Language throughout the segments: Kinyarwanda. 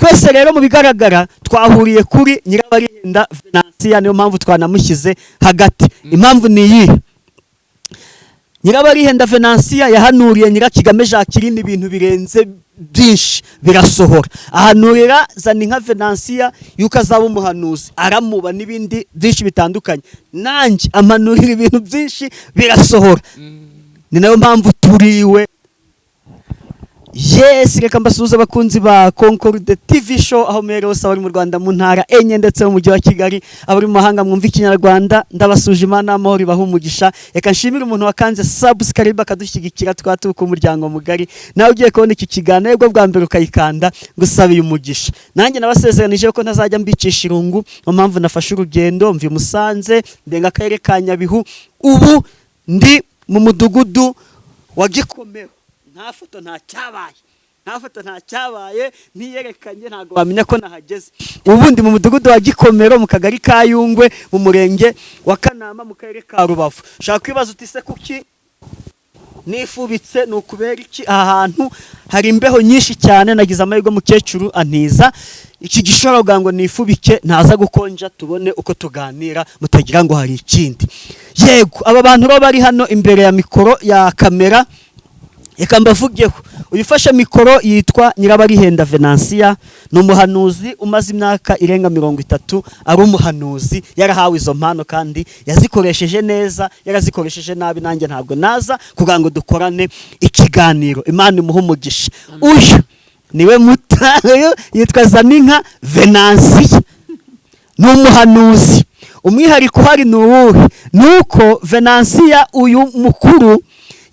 Twese rero mu bigaragara twahuriye kuri Nyirabarinda Venansiya, niyo mpamvu twanamushyize hagati. Impamvu ni iyihe? Nyirabarihenda Venansiya yahanuriye Nyirakigame Jacqueline ibintu birenze byinshi birasohora, ahanurira Zaninka Venansiya yuko azaba umuhanuzi, aramuba n'ibindi byinshi bitandukanye. Nanjye ampanurira ibintu byinshi birasohora, ni nayo mpamvu turiwe. Yes, reka mbasuhuze abakunzi ba Concorde TV Show aho muherereye hose, abari mu Rwanda mu ntara enye ndetse mu mujyi wa Kigali, abari mu mahanga mwumva Ikinyarwanda, ndabasuje. Imana amahoro ibaha umugisha. Reka nshimire umuntu wakanze subscribe akadushyigikira, tukaba turi ku muryango mugari. Nawe ugiye kubona iki kiganiro bwo bwa mbere ukayikanda, ngusabiye umugisha. Nanjye nabasezeranije ko ntazajya mbicisha irungu, niyo mpamvu nafashe urugendo mva i Musanze, ndenga akarere ka Nyabihu, ubu ndi mu mudugudu wa Gikomero. Nta foto, nta cyabaye, nta foto, nta cyabaye, ntiyerekanye, ntabwo bamenya ko nahageze. Ubu ndi mu mudugudu wa Gikomero, mu kagari ka Yungwe, mu murenge wa Kanama, mu karere ka Rubavu. Ushaka kwibaza uti: "Se kuki nifubitse? Ni ukubera iki?" Aha hantu hari imbeho nyinshi cyane. Nagize amahirwe mukecuru antiza iki gishoro kugira ngo nifubike ntaza gukonja, tubone uko tuganira, mutagira ngo hari ikindi. Yego, aba bantu baba bari hano imbere ya mikoro ya kamera, reka mbavugeho. Uyu ufashe mikoro yitwa Nyirabarihenda Venansiya, ni umuhanuzi umaze imyaka irenga 30 ari umuhanuzi, yarahawe izo mpano kandi yazikoresheje neza. Yarazikoresheje nabi, nanjye ntabwo naza kugira ngo dukorane ikiganiro. Imana imuhe umugisha. Uyu niwe muta, uyu yitwa Zaninka Venansiya, ni umuhanuzi. Umwihariko uhari ni uwuhe? Ni uko Venansiya uyu mukuru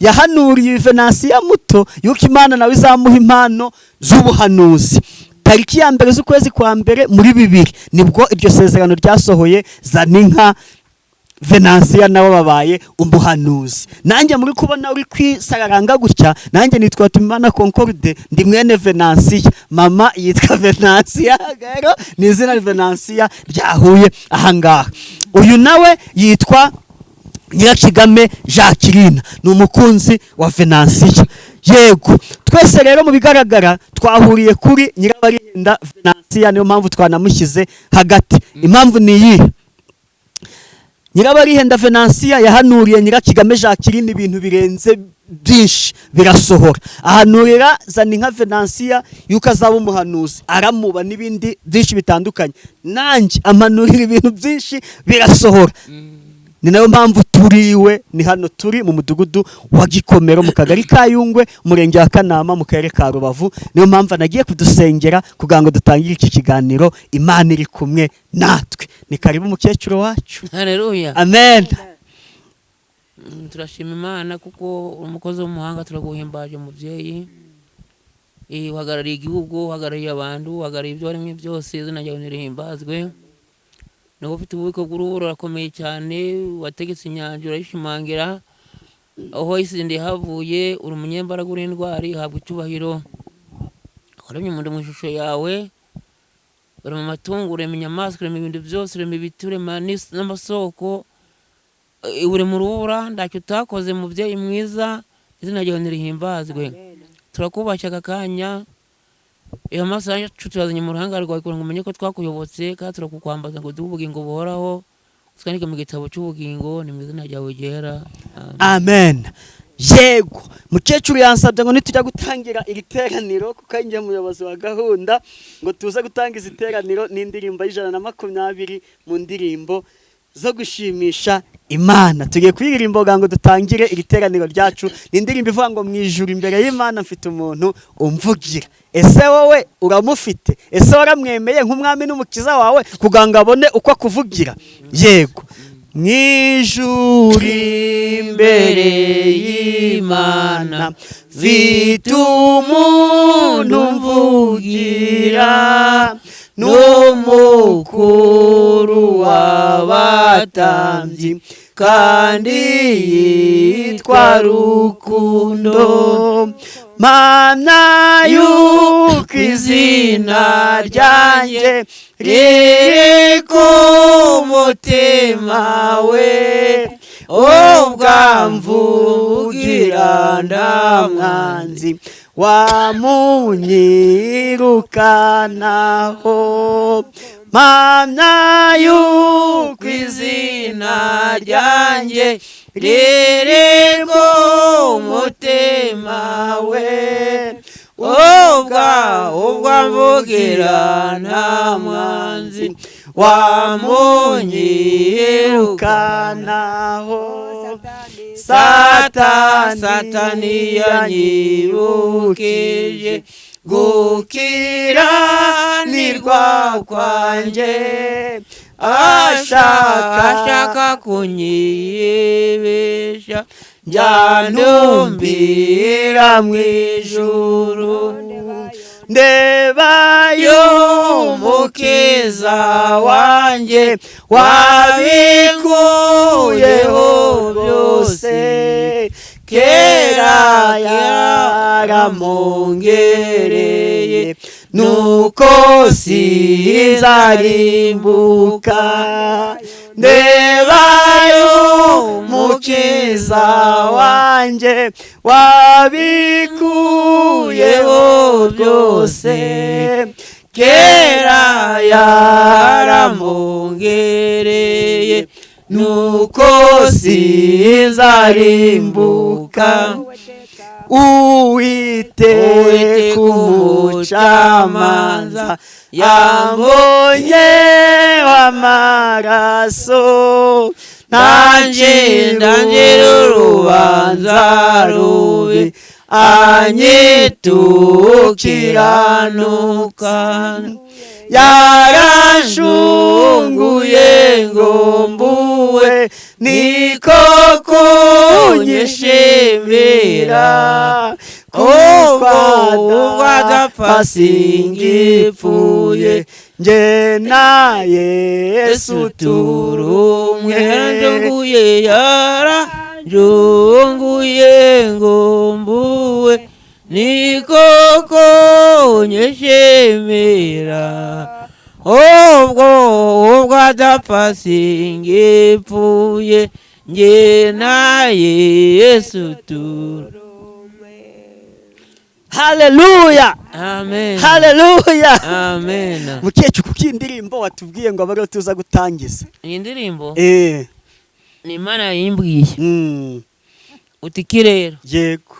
yahanuriye Venansiya muto yuko Imana nawe izamuha impano z'ubuhanuzi. Tariki ya 1 z'ukwezi kwa mbere muri 2000 nibwo iryo sezerano ryasohoye. Zaninka Venansiya nabo babaye umuhanuzi. Nanjye muri kubona uri kwisararanga gutya, nanjye nitwa Tumimana Concorde, ndi mwene Venansiya, mama yitwa Venansiya. Rero ni izina Venansiya ryahuye ahangaha. Uyu nawe yitwa Nyirakigame Jacqueline, ni umukunzi wa Venansiya. Yego, twese rero mu bigaragara twahuriye kuri Nyirabarinda Venansiya, niyo mpamvu twanamushyize hagati. Impamvu ni iyihe? Nyirabarihenda Venansiya yahanuriye Nyirakigame Jacqueline ibintu birenze byinshi birasohora, ahanurira Zaninka Venansiya yuko azaba umuhanuzi, aramuba n'ibindi byinshi bitandukanye. Nanjye ampanurira ibintu byinshi birasohora, ni nayo mpamvu turiwe. Ni hano turi mu mudugudu wa Gikomero, mu kagari ka Yungwe, umurenge wa Kanama, mu karere ka Rubavu. Niyo mpamvu anagiye kudusengera kugira ngo dutangire iki kiganiro Imana iri kumwe natwe. Ni karibu umukecuru wacu. Haleluya. Amen. Turashima Imana kuko uri umukozi w'umuhanga, turaguhimbaje mubyeyi. Uhagarariye igihugu, uhagarariye abantu, uhagarariye ibyo waremye byose, izina ryawe nirihimbazwe. Niba ufite ububiko bw'uruhu rurakomeye cyane, wategetse inyanja urayishimangira, aho wayisindiye havuye. Uri umunyembaraga, uri indwara, habwa icyubahiro. Waremye umuntu mu ishusho yawe, urema amatungo, urema inyamaswa, urema ibintu byose, urema ibiti, urema n'amasoko, urema urubura, ntacyo utakoze mubyeyi mwiza, izina ryawe nirihimbazwe. Turakubashye aka kanya, iyo maso yacu tuyazanye mu ruhanga rwawe kugira ngo umenye ko twakuyobotse, kandi turakukwambaza ngo duhe ubugingo buhoraho, utwandike mu gitabo cy'ubugingo. Ni mu izina ryawe ryera. Amen. Amen. Yego, mukecuru yansabye ngo nitujya gutangira iri teraniro, kuko ari njye muyobozi wa gahunda, ngo tuze gutangiza iteraniro n'indirimbo y'120 mu ndirimbo zo gushimisha Imana. Tugiye kuririmba ngo dutangire iri teraniro ryacu. Ni indirimbo ivuga ngo: "Mu ijuru imbere y'Imana mfite umuntu umvugira." Ese wowe uramufite? Ese waramwemeye nk'umwami n'umukiza wawe kugira ngo abone uko akuvugira? Yego. Mu ijuru imbere y'Imana mfite umuntu umvugira, n'umukuru w'abatambyi, kandi yitwa Rukundo. Mana yuko izina ryanjye riri ku mutima we, ubwamvugira ndamwanzi. Wamunyirukanaho, mpamya yuko izina ryanjye riri ku mutima we. Ubwo mvugira nta mwanzi wamunyirukanaho. Satani yanyibukije gukiranirwa kwanjye, ashaka kunyibesha, njya ndumbira mu ijuru. Ndeba y'umukiza wanjye wabikuyeho byose, kera yaramongereye, nuko sinzarimbuka. Ndeba y'umukiza wanjye wabikuyeho byose, kera yaramongereye, nuko sinzarimbuka. Uwiteka umucamanza yambonye w'amaraso, nanjye ndangira urubanza rubi, anyitukiranuka. Yarashunguye ngo mbuwe, niko kunyishimira, Ubwo kuko adapfa singipfuye, njye na Yesu turi umwe. Yaranjunguye, yaranjunguye ngo mbuwe, niko kunyishimira, ubwo adapfa singipfuye, njye na Yesu turi. Haleluya! Amen. Haleluya! Amen. Mukecuru, kuko iyi ndirimbo watubwiye ngo abe tuza gutangiza? Iyi ndirimbo ni Imana yayimbwiye. Uti iki rero? Yego.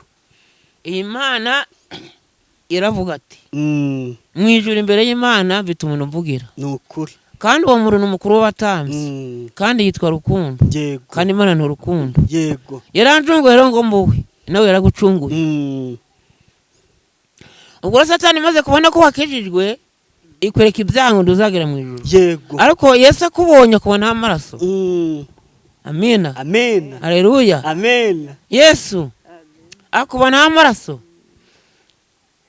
Iyi Mana iravuga ati: "Mu ijuru imbere y'Imana mfite umuntu mvugira." Ni ukuri. Kandi uwo muntu ni umukuru w'abatambyi, kandi yitwa Rukundo. Kandi Imana ni urukundo. Yaranjunguye rero ngo mbuwe, nawe yaragucunguye. Ubwo rero Satani imaze kubona ko wakijijwe, ikwereka ibyaha ngo ntuzagera mu ijuru. Ariko Yesu akubonye akubonaho amaraso. Amina. Amen. Haleluya. Amen. Yesu akubonaho amaraso,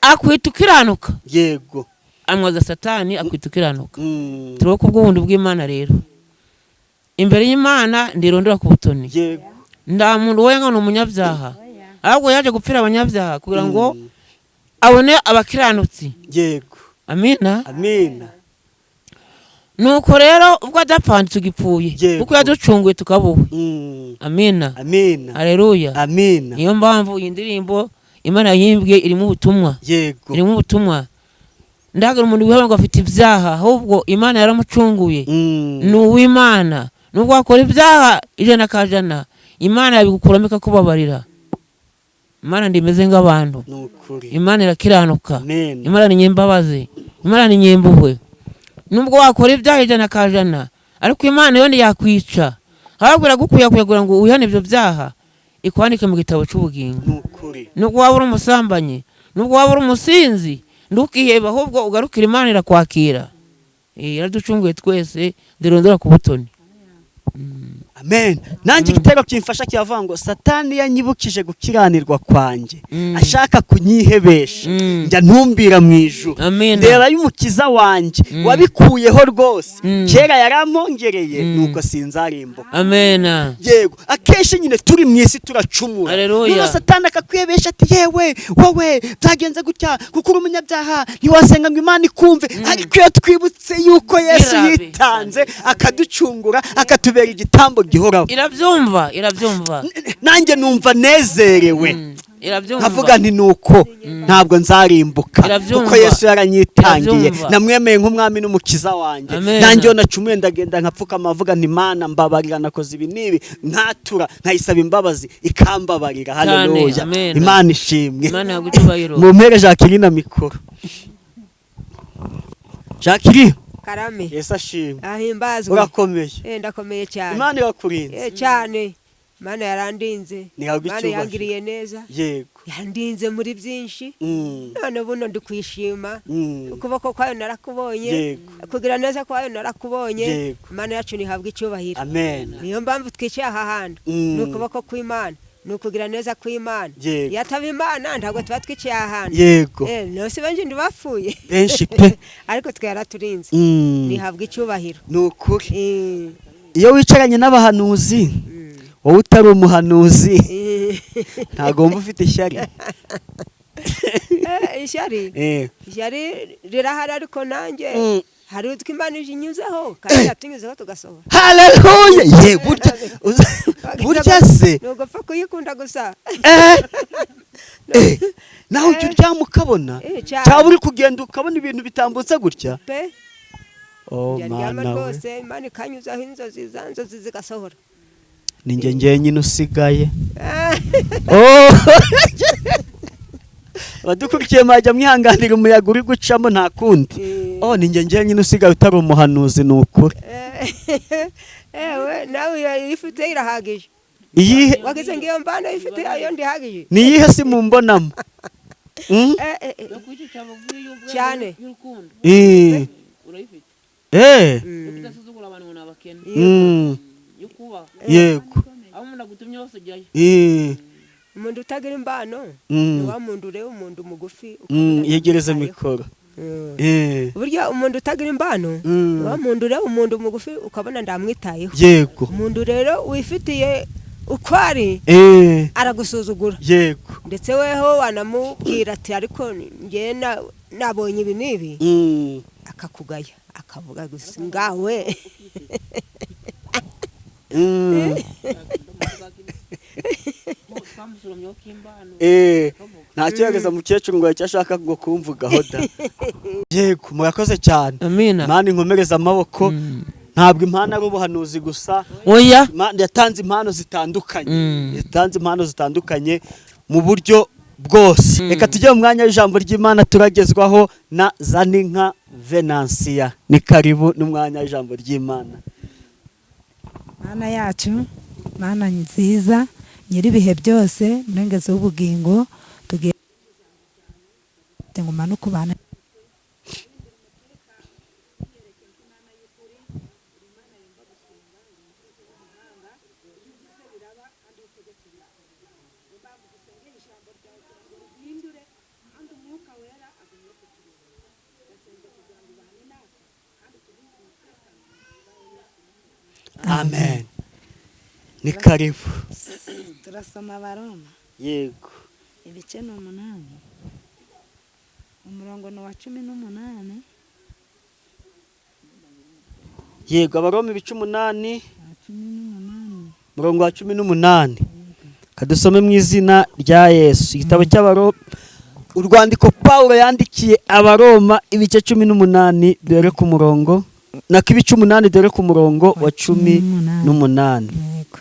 akwita ukiranuka. Amwaza Satani, akwita ukiranuka. Turiho kubw'ubuntu bw'Imana rero. Imbere y'Imana ndirondora ku butoni. Nta muntu wenga ni umunyabyaha, ahubwo yaje gupfira abanyabyaha kugira ngo abone abakiranutsi. Amina. Amen. Nuko rero ubwo adapfa tugipfuye, kuko yaducunguye tukabuwe. Amina. Amen. Haleluya. Amen. Niyo mpamvu iyi ndirimbo Imana yimbwiye irimo ubutumwa. Irimo ubutumwa. Ndagira umuntu wiheba ngo afite ibyaha, ahubwo Imana yaramucunguye. Ni uw'Imana. Nubwo wakora ibyaha 100%, Imana yabigukuramo ikakubabarira. Imana ndimeze nk'abantu. Ni ukuri. Imana irakiranuka. Amen. Imana ni nyembabazi, Imana ni nyempuhwe. Nubwo wakora ibyaha 100%, ariko Imana yo ntiyakwica, ahubwo iragukuyakuya kugira ngo wihane ibyo byaha, ikwandike mu gitabo cy'ubugingo. Ni ukuri. Nubwo waba uri umusambanyi, nubwo waba uri umusinzi, ntukihebe, ahubwo ugarukire Imana irakwakira. Yaraducunguye twese, ndirondora ku butoni. Amen. Nanjye igitero kimfasha kiravuga ngo Satani yanyibukije gukiranirwa kwanjye, ashaka kunyihebesha, njya ntumbira mu ijuru. Amen. Ndeba y'umukiza wanjye wabikuyeho rwose, kera yarampongereye, nuko sinzarimbuka. Amen. Yego, akenshi nyine turi mu isi turacumura. Haleluya. Niba Satani akakwibesha ati: "Yewe wowe byagenze gutya kuko uri umunyabyaha, ntiwasenga ngo Imana ikumve." Ariko iyo twibutse yuko Yesu yitanze akaducungura, akatubera igitambo gihoraho, Irabyumva, irabyumva. Nanjye numva nezerewe. Irabyumva. Nkavuga nti nuko ntabwo nzarimbuka Irabyumva. kuko Yesu yaranyitangiye, Irabyumva. namwemeye nk'umwami n'umukiza wanjye. Amen. Nanjye iyo nacumuye ndagenda nkapfukama avuga nti Mana mbabarira, nakoze ibi n'ibi, nkatura nkayisaba imbabazi ikambabarira. Cyane, Haleluya. amen. Imana ishimwe. Imana ihabwe icyubahiro. Mumpere Jacqueline mikoro. Jacqueline. Karame. Yesu ashimwe. Ahimbazwe. Urakomeye? Ndakomeye cyane. Imana irakurinze? Cyane, Imana yarandinze. Ntihabwe Imana icyubahiro. yangiriye neza. Yandinze muri byinshi. None buno ndi kwishima. Ukuboko kwayo narakubonye. Kugira neza kwayo narakubonye. Imana yacu ntihabwe icyubahiro. Amen. Niyo mpamvu twicaye aha hantu. Ni ukuboko kw'Imana, ni ukugira neza kw'Imana. Iyo ataba Imana ntabwo tuba twicaye aha hantu. Nose benshi ntibapfuye? Benshi pe. Ariko twe yaraturinze. Ntihabwe icyubahiro. Ni ukuri. Iyo wicaranye n'abahanuzi, wowe utari umuhanuzi, ntabwo wumva ufite ishyari? Ishyari, ishyari rirahari, ariko nanjye hari utwo Imana inyuzeho kandi yatunyuzeho tugasohora. Haleluya! Ye burya burya se Ni ugupfa kuyikunda gusa. Nawe ujya uryama ukabona Cyane. cyaba uri kugenda ukabona ibintu bitambutse gutya? Pe. Oh. Njya ndyama Mana we! rwose, Imana ikanyuzaho inzozi, za nzozi zigasohora. Ni njye njyenyine usigaye. Oh! Abadukurikiye mwajya mwihanganira umuyaga uri gucamo, nta kundi. Oh, ni njye njyenyine usigaye utari umuhanuzi, ni ukuri. Ewe nawe iyo ifite irahagije. Iyihe? Wagize ngo iyo mbano ifite iyo ndihagije. Ni iyihe si mumbonamo? Eh. Yo kwica bugufi y'ubwenge Cyane. y'urukundo. Urayifite. Yo kudasuzugura abantu ngo ni abakene. Yo kubaha. Aho umuntu agutumye hose ujyayo. Umuntu utagira imbano ni wa muntu ureba umuntu mugufi ukabona Yegereze ntamwitayeho. mikoro. Burya umuntu utagira imbano ni wa muntu ureba umuntu mugufi ukabona ndamwitayeho. Umuntu rero wifitiye uko ari aragusuzugura. Ndetse weho wanamubwira ati ariko njye nabonye ibi n'ibi, akakugaya akavuga gusa ngawe. Twamusoromyeho k'imbano. Nta cyohereza mukecuru ngo icyo ashaka ngo kumvugaho da. Yego, murakoze cyane. Amina. Imana inkomereza amaboko. Ntabwo impano ari ubuhanuzi gusa. Oya. Imana yatanze impano zitandukanye. Yatanze impano zitandukanye mu buryo bwose. Reka tujye mu mwanya w'ijambo ry'Imana turagezwaho na Zaninka Venansiya. Ni karibu n'umwanya w'ijambo ry'Imana. Mana yacu, Mana nziza, nyir'ibihe byose, murengezi w'ubugingo, tugiye ngo umanuke ubane. Amen. Ni karibu. Turasoma Abaroma. Yego. Ibice ni 8, umurongo ni uwa 18. Yego, Abaroma ibice 8. Wa 18. Murongo wa 18. Kadusome mu izina rya Yesu. Igitabo cy'Abaroma, urwandiko Pawulo yandikiye Abaroma, ibice 18 dore ku murongo, nako ibice 8 dore ku murongo wa 18. Yego.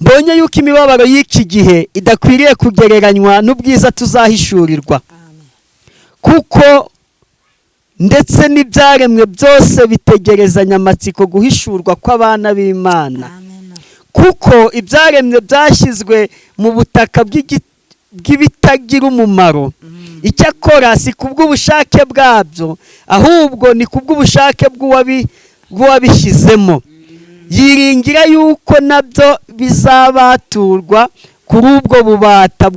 Mbonye yuko imibabaro y'iki gihe idakwiriye kugereranywa n'ubwiza tuzahishurirwa. Amen. Kuko ndetse n'ibyaremwe byose bitegerezanya amatsiko guhishurwa kw'abana b'Imana. Amen. Kuko ibyaremwe byashyizwe mu butaka bw'ibitagira umumaro, icyakora si kubw'ubushake bwabyo, ahubwo ni kubw'ubushake bw'uwabishyizemo, yiringira yuko nabyo bizabaturwa kuri ubwo bubata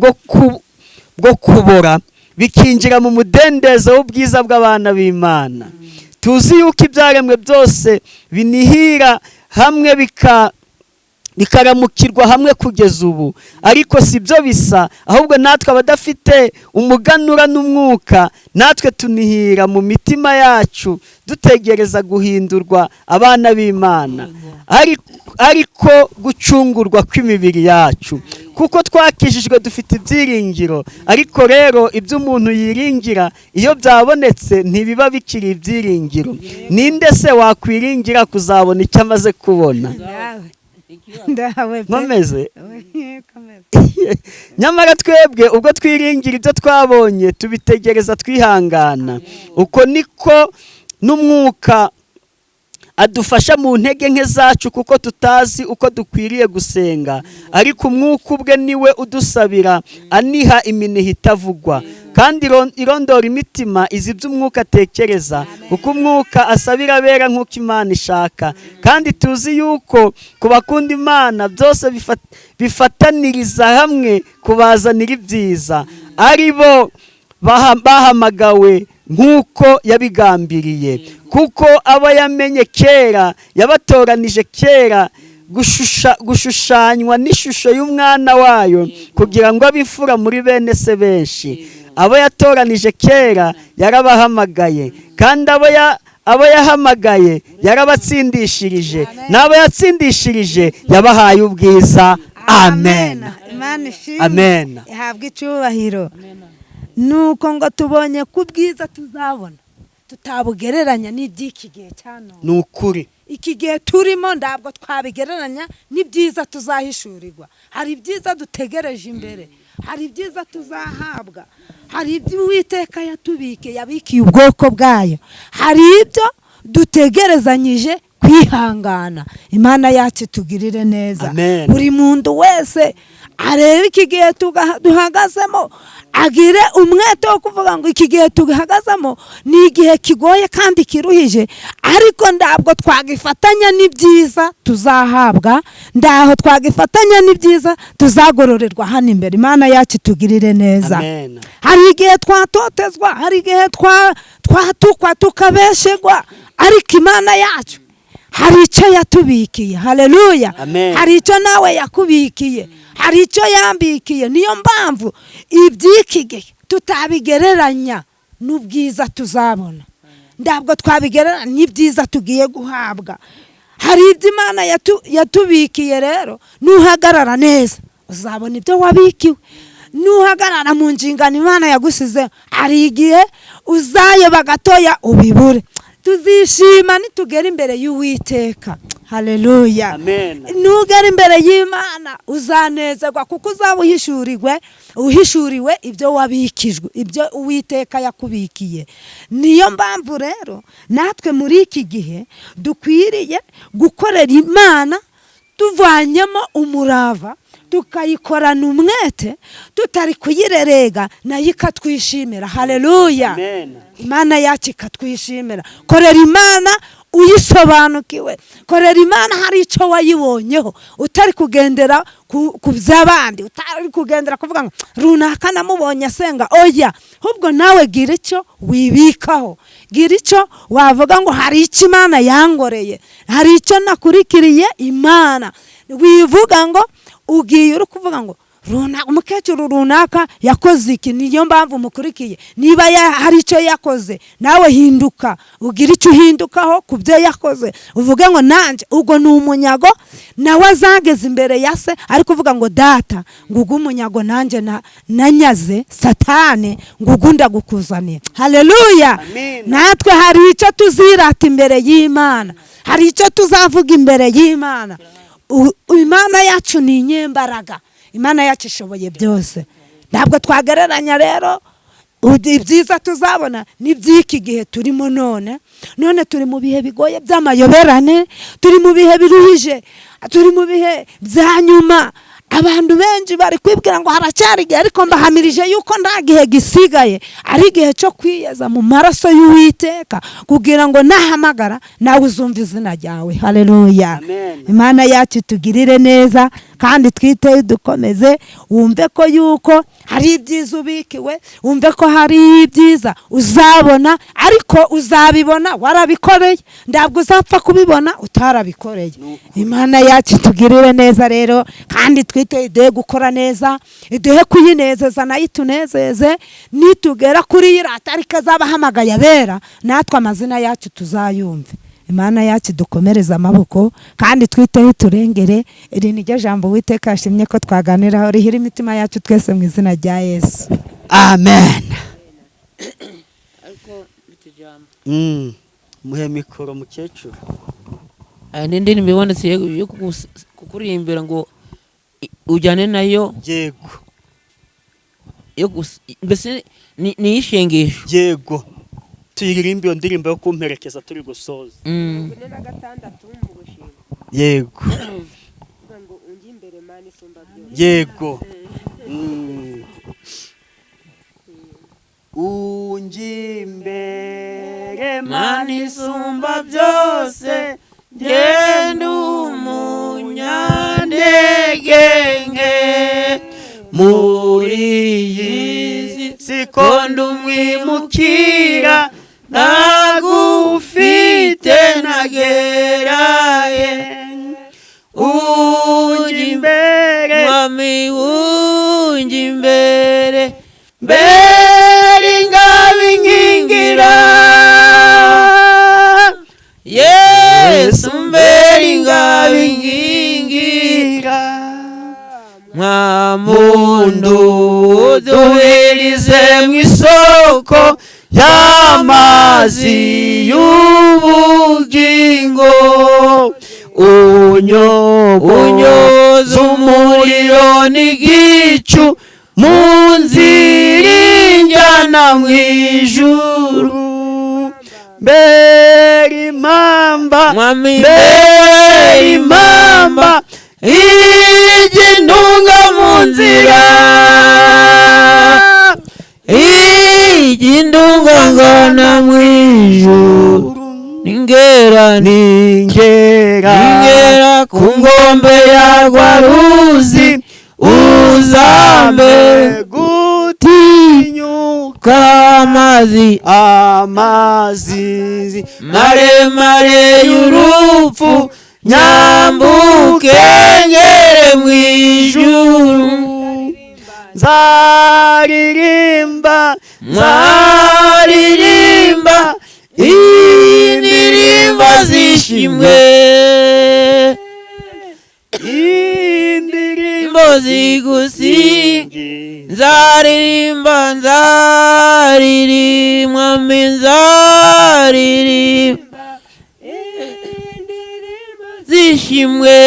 bwo kubora, bikinjira mu mudendezo w'ubwiza bw'abana b'Imana. Tuzi yuko ibyaremwe byose binihira hamwe bikaramukirwa hamwe kugeza ubu. Ariko si byo bisa, ahubwo natwe abadafite umuganura n'umwuka, natwe tunihira mu mitima yacu dutegereza guhindurwa abana b'Imana, ariko gucungurwa kw'imibiri yacu, kuko twa twakijijwe dufite ibyiringiro, ariko rero ibyo umuntu yiringira iyo byabonetse ntibiba bikiri ibyiringiro. Ninde se wakwiringira kuzabona icyo amaze kubona? Nkomeze. Nyamara twebwe ubwo twiringira ibyo twabonye tubitegereza twihangana. Uko niko n'umwuka adufasha mu ntege nke zacu, kuko tutazi uko dukwiriye gusenga, ariko umwuka ubwe niwe udusabira aniha iminiha itavugwa. Kandi irondora imitima izi ibyo umwuka atekereza, kuko umwuka asabira abera nk'uko Imana ishaka. Kandi tuzi yuko ku bakunda Imana byose bifataniriza hamwe kubazanira ibyiza, ari bo bahamagawe nk'uko yabigambiriye. Kuko abo yamenye kera yabatoranije kera gushushanywa n'ishusho y'umwana wayo, kugira ngo abe imfura muri bene se benshi. Abo yatoranije kera yarabahamagaye, kandi abo yahamagaye yarabatsindishirije, n'abo yatsindishirije yabahaye ubwiza. Amen. Imana ishimwe. Amen. Ihabwe icyubahiro. Nuko ngo tubonye ku bwiza tuzabona tutabugereranya n'iby'iki gihe cya none. Ni ukuri iki gihe turimo ntabwo twabigereranya n'ibyiza tuzahishurirwa. Hari ibyiza dutegereje imbere, hari ibyiza tuzahabwa, hari ibyo Uwiteka yatubike yabikiye ubwoko bwayo, hari ibyo dutegerezanyije kwihangana. Imana yacu tugirire neza. Buri muntu wese arebe iki gihe duhagazemo, agire umwete wo kuvuga ngo iki gihe duhagazemo ni igihe kigoye kandi kiruhije, ariko ntabwo twagifatanya n'ibyiza tuzahabwa, ndaho twagifatanya n'ibyiza tuzagororerwa hano imbere. Imana yacu tugirire neza. Hari igihe twatotezwa, hari igihe twatukwa tukabeshegwa, ariko Imana yacu hari icyo yatubikiye. Haleluya. Hari icyo nawe yakubikiye, hari icyo yambikiye. Niyo mpamvu iby'iki gihe tutabigereranya n'ubwiza tuzabona, ntabwo twabigereranya n'ibyiza tugiye guhabwa. Hari ibyo Imana yatubikiye. Rero nuhagarara neza uzabona ibyo wabikiwe, nuhagarara mu nshingano Imana yagusize, hari igihe uzayoba gatoya ubibure. Tuzishima nitugera imbere y'Uwiteka. Haleluya. Nugera imbere y'Imana uzanezerwa, kuko uzaba uhishuriwe ibyo wabikijwe, ibyo Uwiteka yakubikiye. Niyo mpamvu rero natwe muri iki gihe dukwiriye gukorera Imana tuvanyemo umurava, tukayikorana umwete, tutari kuyirerega, nayo ikatwishimira. Haleluya. Imana yacu ikatwishimira. Korera Imana uyisobanukiwe, korera Imana hari icyo wayibonyeho, utari kugendera ku by'abandi, utari kugendera kuvuga ngo runaka namubonye asenga, oya, ahubwo nawe gira icyo wibikaho, gira icyo wavuga ngo hari icyo Imana yangoreye, hari icyo nakurikiriye Imana. Wivuga ngo ugiye uri kuvuga ngo umukecuru runaka yakoze iki, niyo mpamvu mukurikiye. Niba hari icyo yakoze nawe hinduka, ugira icyo uhindukaho ku byo yakoze, uvuge ngo nanjye ubwo ni umunyago. Nawe azageze imbere ya se ari kuvuga ngo data ngugu umunyago nanjye nanyaze Satani, ngugu ndagukuzaniye. Haleluya. Natwe hari icyo tuzirata imbere y'Imana, hari icyo tuzavuga imbere y'Imana. Imana yacu ni inyembaraga, Imana yacu ishoboye byose. Ntabwo twagereranya rero ibyiza tuzabona n'iby'iki gihe turimo none. None turi mu bihe bigoye by'amayoberane, turi mu bihe biruhije, turi mu bihe bya nyuma. Abantu benshi bari kwibwira ngo haracyari igihe, ariko mbahamirije yuko nta gihe gisigaye, ari igihe cyo kwiyeza mu maraso y'Uwiteka, kugira ngo nahamagara nawe uzumva izina ryawe. Haleluya. Imana yacu tugirire neza kandi twite dukomeze, wumve ko yuko hari ibyiza ubikiwe, wumve ko hari ibyiza uzabona, ariko uzabibona warabikoreye, ntabwo uzapfa kubibona utarabikoreye. Imana yacu tugirire neza rero, kandi twite iduhe gukora neza, iduhe kuyinezeza nayo itunezeze. Nitugera kuri irata ariko azabahamagaye abera, natwe amazina yacu tuzayumve. Imana yacu dukomereze amaboko kandi twiteho turengere. Iri ni ryo jambo Uwiteka yashimye ko twaganiraho, rihira imitima yacu twese mu izina rya Yesu. Amen. Ariko mfite ijambo. Muhe mikoro mukecuru. Aya ni indirimbo ibonetse yo kukuririmbira ngo ujyane nayo. Yego. Yo mbese ni iy'ishengesho. Yego, tuyiririmbe iyo ndirimbo yo kumperekeza turi gusoza. 46 mu gushima. Yego. Uvuga ngo unjye imbere Mana isumba byose. Yego. Unjye imbere Mana isumba byose, ngende umunyantege muri iyi si ko ndi umwimukira, ntagufite ntageraye. Unjye imbere Mwami, unjye imbere, mbere ingabo inkingira, Yesu mbere ingabo inkingira, mwamundu duhirize mu isoko y'amazi y'ubugingo, unyoza umuriro n'igicu mu nzira injyana mu ijuru, mbere impamba, Mwami, mbere impamba ijya intunga mu nzira, ijya indunga ngana mu ijuru, ningera ningera ningera ku ngombe ya rwaruzi, uzambe gutinyuka amazi amazi maremare y'urupfu, nyambuke ngere mu ijuru, nzaririmba nzaririmba indirimbo zishimwe, indirimbo zigusingiza, nzaririmba nzaririmba nzaririmba zishimwe,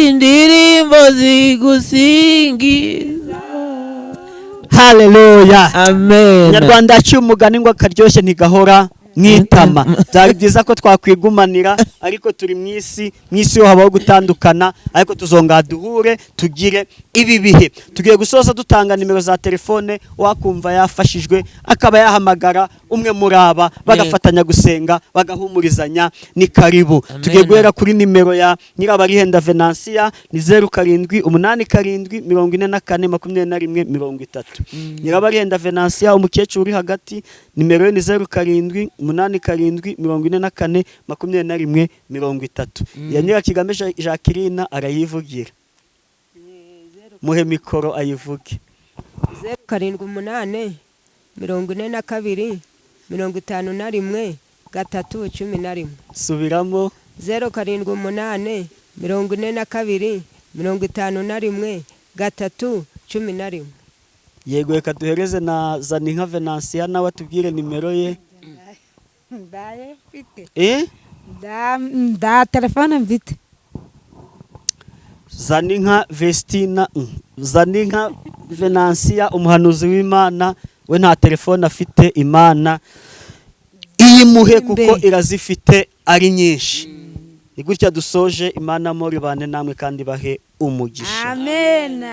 indirimbo zigusingiza. Haleluya. Amen. Nyarwanda yaciye umugani ngo akaryoshye ntigahora mwitama. Byari byiza ko twakwigumanira, ariko turi mu isi, mu isi yo habaho gutandukana, ariko tuzonga duhure tugire ibi bihe. Tugiye gusoza dutanga nimero za telefone, wakumva yafashijwe akaba yahamagara umwe muri aba, bagafatanya gusenga, bagahumurizanya. Ni karibu. Tugiye guhera kuri nimero ya Nyirabarihenda Venantia, ni 07 87 44 21 30. Nyirabarihenda Venantia, umukecuru uri hagati, nimero ye ni 07 87 44 21 30. Ya Nyirakigame Jacqueline arayivugira, muhe mikoro ayivuge. 0 7 8 42 51 3 11. Subiramo. 0 7 8 42 51 3 11. Yego, reka duhereze na Zaninka Venantia nawe atubwire nimero ye. Ndaye mfite. Da telefone mfite. Zaninka Vestina, Zaninka Venantia umuhanuzi w'Imana, we nta telefone afite, Imana iyimuhe kuko irazifite ari nyinshi. Ni gutya dusoje. Imana muri bane namwe kandi bahe umugisha. Amen.